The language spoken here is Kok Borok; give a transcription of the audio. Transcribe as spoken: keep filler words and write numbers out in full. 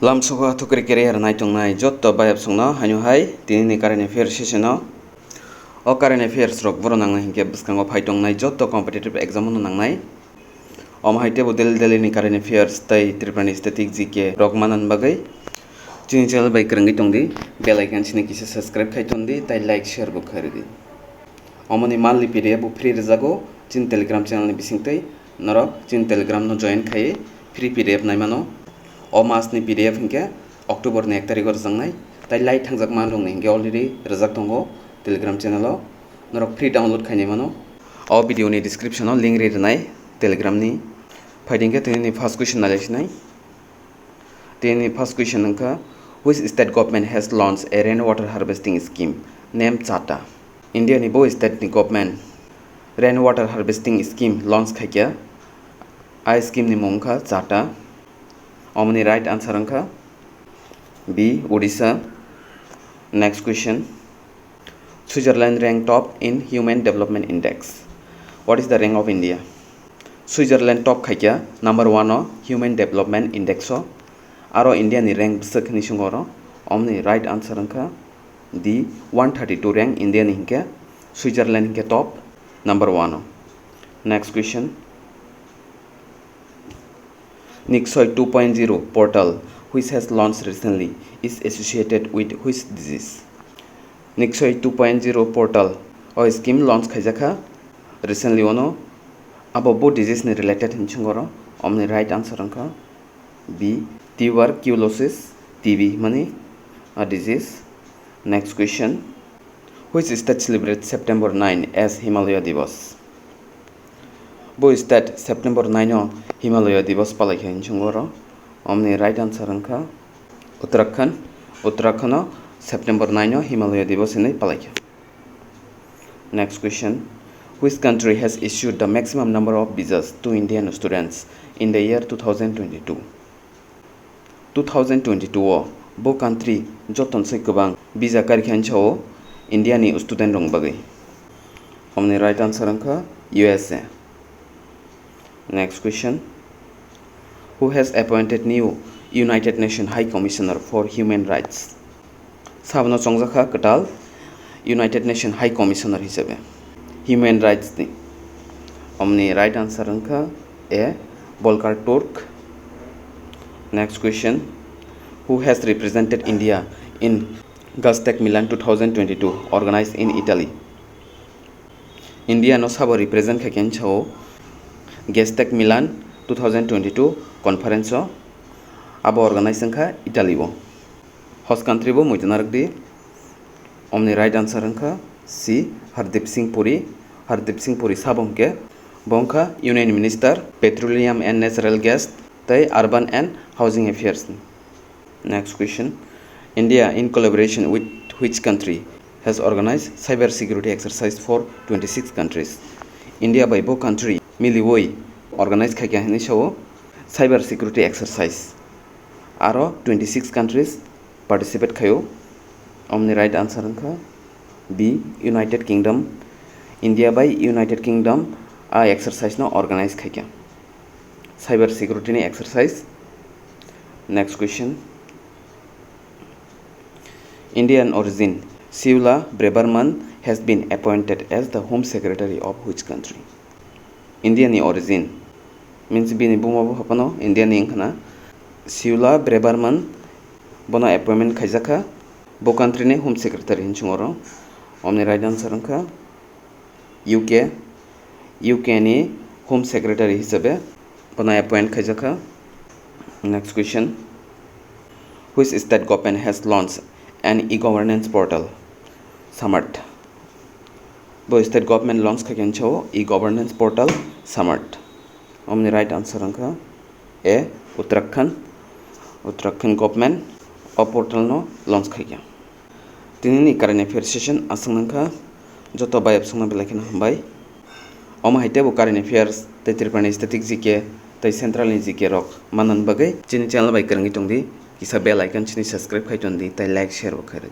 Lamsogo thukri career nai tongnai jotto bayapsongno haino hai tinini current affairs session o. O current affairs rok boro nangnai hinkhe bwskango phai tongnai jotto competitive exam no nangnai. Omo hai teibo daily daily ni current affairs tei Tripura ni static G K rok manani bagwi chini channel bai kwrwngwi tongdi, bell icon sini kisa subscribe khai tondi tei like share bo khai rwdi. Omoni monthly P D F bo free rwjago chini Telegram channel ni bisingtwi. Norok chini Telegram no join khai free P D F naimano. O mas ni P D F hinkhe October ni ek tarikh o rwjaknai. Tai lai thangjak man rok ni hinkhe already rwjak tongo Telegram channel o. Norok free download khai naimano. O video ni description o link ri rwnai Telegram ni. Phaidi hinkhe tini ni first question nai lai sinai. Tini first question wngkha, which state government has launched a rainwater harvesting scheme? Name chata. India ni bo state ni government rainwater harvesting scheme launch khaikha. A scheme ni mung wngkha chata. Omoni right answer wngkha B, Odisha. Next question. Switzerland rank top in Human Development Index. What is the rank of India? Switzerland top khaikha number one o Human Development Index o. Aro India ni rank bwswk hinwi swngo oro. Omni right answer wngkha D, one thirty two rank India ni hinkhe Switzerland hinkhe top number one o. Next question. Niksoi two point zero portal, which has launched recently, is associated with which disease? Niksoi two point zero portal o scheme launch khaijakha recently ono. Abo bo disease ni related hinwi swngo oro. Omni right answer wngkha B, tuberculosis, T B hwnmani a disease. Next question. Which state celebrates September nine as Himalaya Divas? Bo state September nine o Himalaya Divas palaikha hinwi swngo oro. Omni right answer wngkha Uttarakhand. Uttarakhand o September nine o Himalaya Divas hinwi palaikha. Next question. Which country has issued the maximum number of visas to Indian students in the year two thousand twenty-two? Two thousand twenty-two o bo country joto se kwbang visa karikha hinwi sao India ni student rok bagwi. Omni right answer wngkha U S A. Next question. Who has appointed new United Nations High Commissioner for Human Rights? Sabono chongjakha kwtal United Nations High Commissioner hisabe Human Rights ni. Omni right answer wngkha A, Volker Turk. Next question. Who has represented India in Gaztec Milan two thousand twenty-two organized in Italy? India no sabo represent khaikha hinwi sao Gaztec Milan two thousand twenty-two conference o. Abo organize wngkha Italy o. Host country bo muitu narwkdi. Omni right answer wngkha C, Hardeep Singh Puri. Hardeep Singh Puri sabo hwnkhe bo wngkha Union Minister Petroleum and Natural Gas tei Urban and Housing Affairs ni. Next question. India, in collaboration with which country, has organized cyber security exercise for twenty-six countries? India bai bo country miliwi organize khaikha hinwi sao cyber security exercise. Aro twenty-six countries participate khaio. Omni right answer wngkha B, United Kingdom. India bai United Kingdom a exercise no organize khaikha. Cyber security ni exercise. Next question. Indian origin Siula Braverman has been appointed as the Home Secretary of which country? India ni origin means bini buma bo phano India ni wngkhana. Siula Braverman bono appointment khaijakha bo country ni Home Secretary hinwi swngo oro. Omni right answer wngkha U K, U K ni Home Secretary hisabe bono appoint khaijakha. Next question. Which state government has launched an e-governance portal, Samarth? Bo state government launch khaikha hinwi sao e-governance portal Samarth. Omni right answer wngkha A, Uttarakhand. Uttarakhand government o portal no launch khaikha. Tinini current affairs session aswk nangkha. Joto bayapsongno belai kheno hambai. Omo hai teibo current affairs tei Tripura ni static G K tei central ni G K rok manani bagwi chini channel bai kwrwngwi tongdi. Kisa bell icon sini subscribe khai tondi tei like share bo khairwi.